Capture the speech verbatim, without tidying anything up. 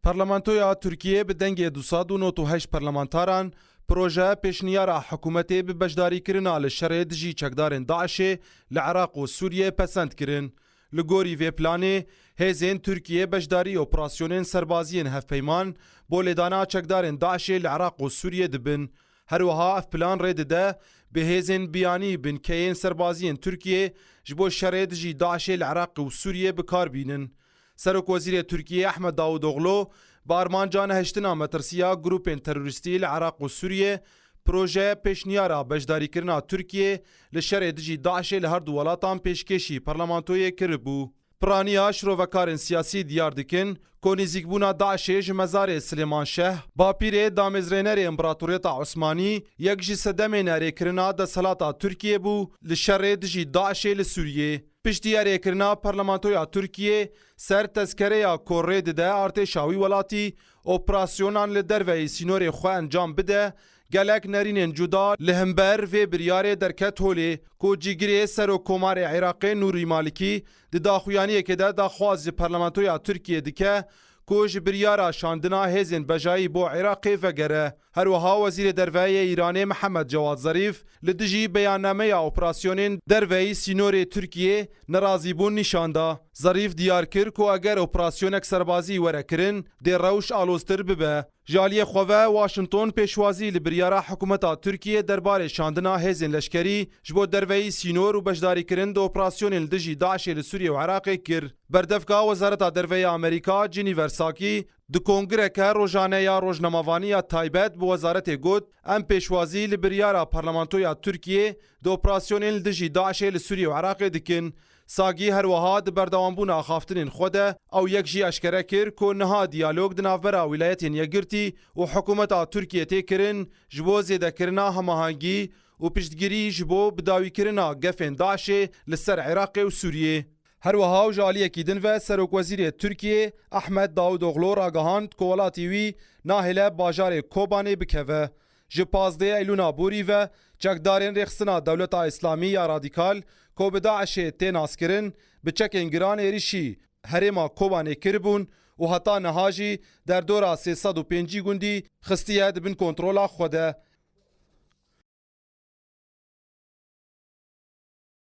Parlamentoya Tirkiyê bi dengê du sed û nod û heşt parlamentaran proje pêşniyara hikûmetê bi beşdarîkirina li şerê dijî çekdarên DAIŞê li Iraq û Sûriyê pesend kirin. Li gorî vê planê, hêzên Tirkiyê beşdarî operasyonên serbaziyên hevpeyman bo lêdana çekdarên DAIŞê li Iraq û Sûriyê dibin. Her wiha ev plan rê dide bi hêzên biyanî binkeyên serbaziyên Tirkiyê ji bo şerê dijî DAIŞê li Iraq û Sûriyê bi kar bînin. Serokwezîrê Tirkiyê Ehmed Davutoglu bi armanca nehiştina metirsiya grûpên terorîstî li Iraq û Sûriyê, proje pêşniyara beşdarîkirina Tirkiyê li şerê dijî DAIŞê li her du welatan pêşkêşî parlamentoyê kiribû. Piraniya şirovekarên siyasî diyar dikin ku nêzîkbûna DAIŞê ji mezarê Silêman Şeh, bapîrê damezrênerê Împaratoriyeta Osmanî, yek ji sedemên erêkirina desthilata Tirkiyê bû li şerê dijî DAIŞê li Sûriyê. Piştî erêkirina Parlamentoya Tirkiyê ser tezkereya ku rê dide artêşa wî welatî operasyonan li derveyî sînorê xwe encam bide, gelek nerînên cuda li hember vê biryarê derket holê, ku cîgirê Serokkomarê Iraqê Nûrî Malikî di daxuyaniyekê de daxwaz ji Parlamentoya Tirkiyê dike ku ji biryara şandina hêzên bejayî bo Iraqê vegere. Her wiha Wezîrê Derve yê Îranê Mihemed Cewad Zerîf li dijî beyannameya operasyonên derveyî sînorê Tirkiyê nerazîbûn nîşan da. Zerîf diyar kir ku eger operasyonek serbazî were kirin, dê rewş aloztir bibe. Ji aliyê xwe ve, Washington pêşwazî li biryara hikûmeta Tirkiyê derbarê şandina hêzên leşkerî ji bo derveyî sînor û beşdarîkirin di operasyonên li dijî DAIŞê li Sûriyê û Iraqê kir. Berdevka Wezareta Derve ya Amerîka, Jennifer Psaki, di kongreke rojane ya rojnamevanî ya taybet bi wezaretê got, em pêşwazî li biryara Parlamentoya Tirkiyê di operasyonên li dijî DAIŞê li Sûriyê û Iraqê dikin. Psaki her wiha di berdewambûna axaftinên xwe de ew yek jî eşkere kir ku niha diyalog di navbera Wîlayetên Yekgirtî û hikûmeta Tirkiyê tê kirin ji bo zêdekirina hemahengî û piştgirî ji bo bidawîkirina gefên DAIŞê li ser Iraqê û Sûriyê. Her wiha û ji aliyekî din ve Serokwezîrê Tirkiyê Ehmed Davutoglu ragihand ku welatî wî nahêle bajarê Kobanê bikeve. Ji pazdeh Eylûna borî ve çekdarên Rêxistina Dewleta Îslamî ya Radîkal ku bi DAIŞê tê naskirin, bi çekên giran êrîşî herêma Kobanê kiribûn û heta niha jî derdora sê sed û pêncî gundî xistiye di bin kontrola xwe de.